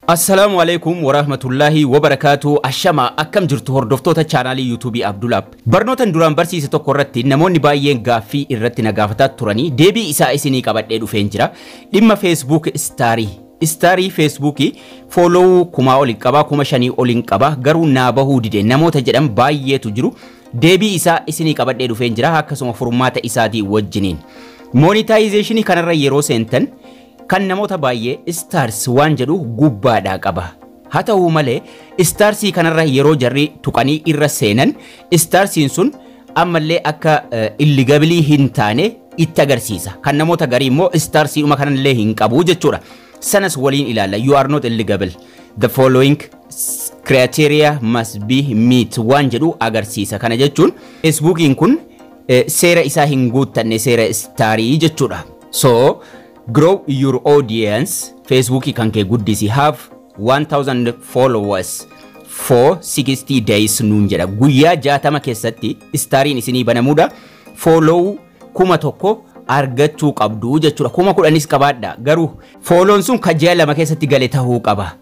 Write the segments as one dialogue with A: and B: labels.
A: Assalaamu alaikum warahmatullahi wabarakaatu. Ashama, akkam jirtu hordoftoota chaanaalii yuutuubii Abdulaab? Barnoota duraan barsiise tokko irratti namoonni baay'een gaaffii irratti na gaafataa turanii, deebii isaa isinii qabadhee dhufeen jira. Dhimma Facebook starii. Starii Feesbuukii follow 1000 ol qaba, 5000 ol qaba, garuu naa bahuu dide namoota jedhan baay'eetu jiru. Deebii isaa isinii qabadhee dhufeen jira, akkasuma furmaata isaatii wajjiniin. Monetization kanarra yeroo seentan kan namoota baay'ee stars waan jedhu gubbaadhaa qaba. Haa ta'u malee, starsii kanarra yeroo jarri tuqanii irra seenan, starsiin sun ammallee akka eligible hin taane itti agarsiisa. Kan namoota garii immoo starsiidhuma kanallee hin qabu jechuudha. Sanas waliin ilaalla. "You are not eligible. The following criteria must be meet" waan jedhu agarsiisa. Kana jechuun Facebookiin kun seera isaa hin guuttanne, seera starii jechuudha. So grow your audience, Facebookii kan kee guddisi, have 1000 followers for 60 days nuun jedha. Guyyaa 60 keessatti stariin isinii banamuudha. Follow 1000 argachuu qabdu jechuudha. 10,000s qabaadha. Garuu follown sun ka ji'a 2 keessatti gale tahuu qaba.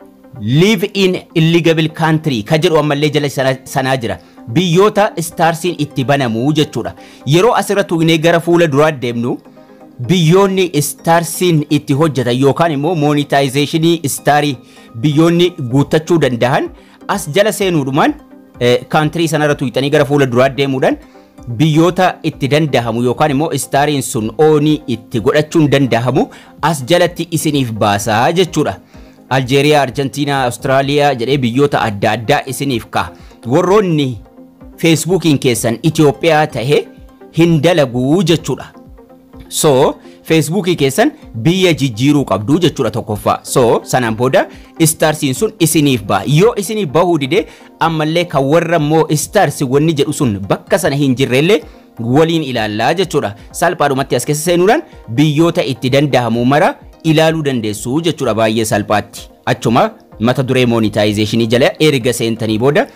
A: Live in eligible country ka jedhu ammallee jala sanaa jira. Biyyoota starsiin itti banamuu jechuudha. Yeroo asirra tuqnee gara fuula duraa deemnu, biyyoonni starsiin itti hojjetan yookaan immoo monetizationii starii biyyoonni guuttachuu danda'an, as jala seenuudhumaan country sanarra tuqxanii gara fuula duraa deemuudhaan biyyoota itti dandahamu yookaan immoo stariin sun on itti godhachuun dandahamu as jalatti isiniif baasaa jechuudha. Aljeeriyaa, Arjentiinaa, Awustiraaliyaa jedhee biyyoota adda addaa isiniif ka'a. Warroonni Feesbuukiin keessan Itoophiyaa tahe hin dalaguu jechuudha. So Feesbuukii keessan biyya jijjiiruu qabdu jechuudha tokkoffaa. So sanaan booda starsiin sun isiniif ba'a. Yoo isiniif bahuu dide, ammallee kan warra immoo stars wanni jedhu sun bakka sana hin jirrellee waliin ilaallaa jechuudha. Salphaadhumatti as keessa seenuudhaan biyyoota itti danda'amu mara ilaaluu dandeessu jechuudha baay'ee salphaatti. Achuma mata duree monetizationii jala erga seentanii booda,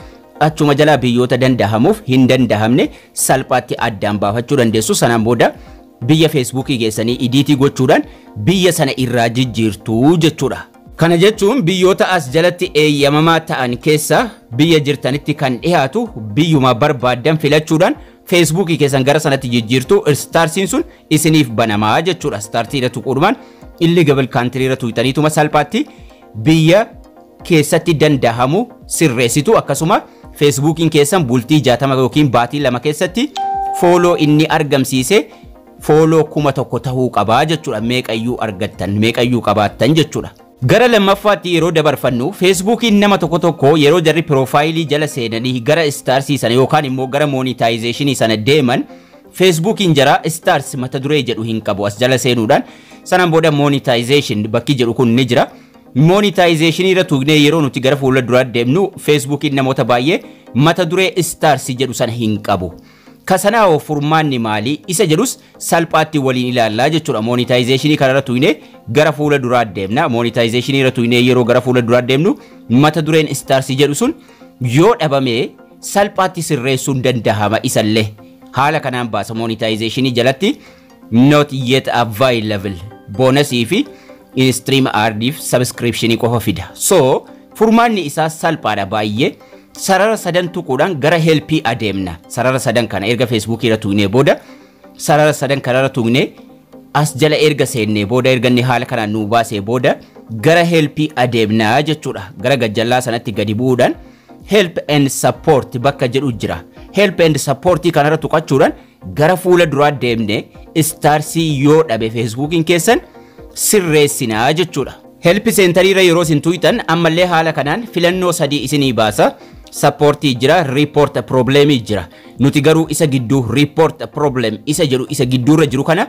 A: achuma jala biyyoota danda'amuuf hin danda'amne salphaatti addaan baafachuu dandeessu. Sanaan booda biyya Feesbuukii keessanii edit gochuudhaan biyya sana irraa jijjiirtuu jechuudha. Kana jechuun biyyoota as jalatti eeyyamamaa ta'an keessa biyya jirtanitti kan dhiyaatu biyyuma barbaaddan filachuudhaan Feesbuukii keessan gara sanatti jijjiirtu, starsiin sun isiniif banamaa jechuudha. Starsiirra tuquudhumaan eligible countryrra tuqxaniituma salphaatti biyya keessatti dandahamu sirreessitu. Akkasuma Feesbuukiin keessan bultii 60 yookiin baatii 2 keessatti follow inni argamsiise follow 1000 tahuu qabaa jechuudha. Meeqayyuu argattan, meeqayyuu qabaattan jechuudha. Gara lammaffaatti yeroo dabarfannu, Feesbuukiin nama tokko tokko yeroo jarri profileii jala seenanii gara starsii sana yookaan immoo gara monetizationii sana deeman, Feesbuukiin jara stars mata duree jedhu hin qabu. As jala seenuudhaan sanaan booda monetization bakki jedhu kun ni jira. Monetizationii irra tuqnee yeroo nuti gara fuula duraa deemnu, Feesbuukiin namoota baay'ee mata duree stars jedhu sana hin qabu. Kasanaa furmaanni maali isa jedhus salphaatti waliin ilaallaa jechuudha. Monetizationii kanarra tuqnee gara fuula duraa deemna. Monetizationii irra tuqnee yeroo gara fuula duraa deemnu, mata dureen stars jedhu sun yoo dhabame salphaatti sirreessuun dandahama isallee. Haala kanaan baasa: monetizationii jalatti not yet available, bonusii fi in-stream ads subscriptionii qofa fida. So furmaanni isaa salphaadha baay'ee. Sarara sadan tuquudhaan gara helpii adeemna. Sarara sadan kana erga Feesbuukii irra tuqnee booda, sarara sadan kanarra tuqnee as jala erga seennee booda, erga inni haala kanaan nuu baasee booda, gara helpii adeemnaa jechuudha. Gara gajjallaa sanatti gadi bu'uudhaan help and support bakka jedhu jira. Help and support kanarra tuqachuudhaan gara fuula duraa deemnee starsii yoo dhabe Feesbuukiin keessan sirreessinaa jechuudha. Help centeriirra yeroo isin tuqxan, ammallee haala kanaan filannoo sadii isinii baasa. Supportii jira, report problemii jira. Nuti garuu isa gidduu, report problem isa jedhu, isa gidduurra jiru kana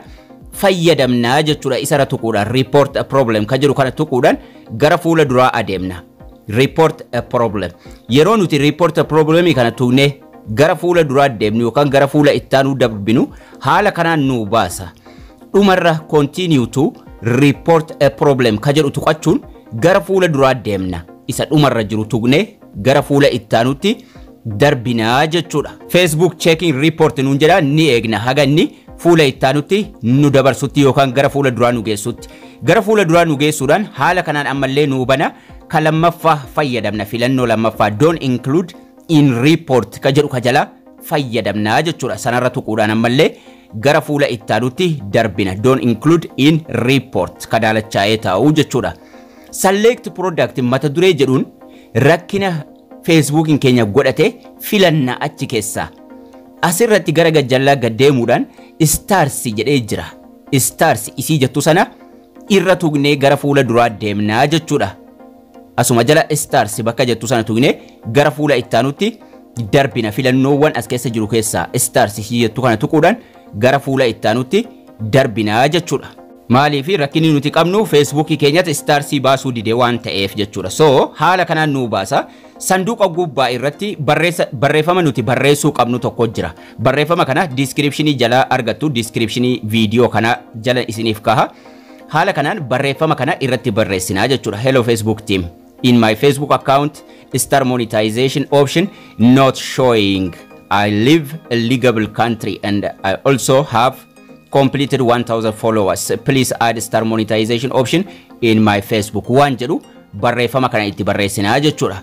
A: fayyadamnaa jechuudha. Isarra tuquudhaan, report problem ka jedhu kana tuquudhaan gara fuula duraa adeemna. Report problem. Yeroo nuti report problemii kana tuqnee gara fuula duraa deemnu yookaan gara fuula ittaanuu darbinu, haala kanaan nuu baasa. Dhumarra continue to report a problem ka jedhu tuqachuun gara fuula duraa deemna. Isa dhumarra jiru tuqnee gara fuula ittaanutti darbinaa jechuudha. Facebook checking report nuun jedha, ni eegna haga inni fuula ittaanutti nu dabarsutti yookaan gara fuula duraa nu geessutti. Gara fuula duraa nu geessuudhaan haala kanaan ammallee nuu bana. Ka lammaffaa fayyadamna, filannoo lammaffaa "don't include in report" ka jedhu ka jala fayyadamna jechuudha. Sanarra tuquudhaan ammallee gara fuula ittaanutti darbina. "Don't include in report" ka daalachaa'ee taa'u jechuudha. "Select product" mata duree jedhuun rakkina Feesbuukiin keenya godhate filanna achi keessaa. Asirratti gara gajjallaa gad deemuudhaan "stars" jedhee jira. "Stars" isii jettu sana irra tuqnee gara fuula duraa deemnaa jechuudha. Asuma jala "stars" bakka jettu sana tuqnee gara fuula ittaanutti darbina. Filannoowwan as keessa jiru keessaa "stars" isii jettu kana tuquudhaan gara fuula ittaanutti darbinaa jechuudha. Maaliif? Rakkinni nuti qabnu Feesbuukii keenyatti starsii baasuu dide waan ta'eef jechuudha. So haala kanaan nuu baasa. Sanduuqa gubbaa irratti barreeffama nuti barreessuu qabnu tokko jira. Barreeffama kana descriptionii jala argattu, descriptionii viidiyoo kana jala isiniif kaha. Haala kanaan barreeffama kana irratti barreessinaa jechuudha. "Hello Facebook team. In my Facebook account, star monetization option not showing. I live a legal country and I also have completed 1000 followers. Please add star monetization option in my Facebook" waan jedhu barreeffama kana itti barreessinaa jechuudha.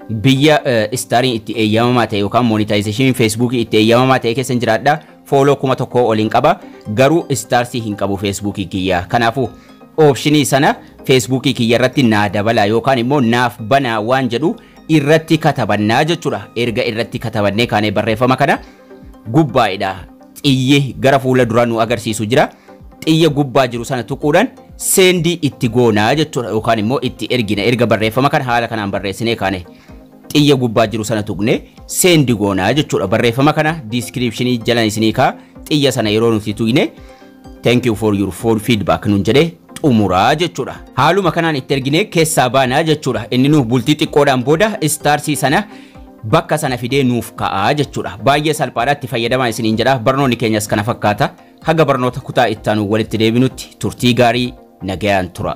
A: Biyya stariin itti eeyyamamaa ta'e yookaan monetization Facebookii itti eeyyamamaa ta'e keessa jiraadha. Follow 1000 oliin qaba, garuu starsii hin qabu Facebookii kiyya. Kanaafuu optionii sana Facebookii kiyya irratti naa dabala yookaan immoo naaf banaa waan jedhu irratti katabannaa jechuudha. Erga irratti katabannee kaanee barreeffama kana gubbaa'idha. Xiyyi gara fuula duraa nu agarsiisu jira. Xiyya gubbaa jiru sana tuquudhaan send itti goonaa jechuudha yookaan immoo itti ergina. Erga barreeffama kana haala kanaan barreessinee kaane, xiyya gubbaa jiru sana tuqne send goonaa jechuudha. Barreeffama kana descriptionii jala isinii kaa. Xiyya sana yeroo nuti tuqne, "Thank you for your for feedback" nun jedhee xumuraa jechuudha. Haaluma kanaan itti erginee keessaa baanaa jechuudha. Inni nuuf bultii xiqqoodhaan booda starsii sana bakka sana fidee nuuf ka'aa jechuudha. Baay'ee salphaadha, itti fayyadamaa isiniin jedha. Barnoonni keenyas kana fakkaata. Haga barnoota kutaa ittaanu walitti deebinutti turtii gaarii, nagayaan tura.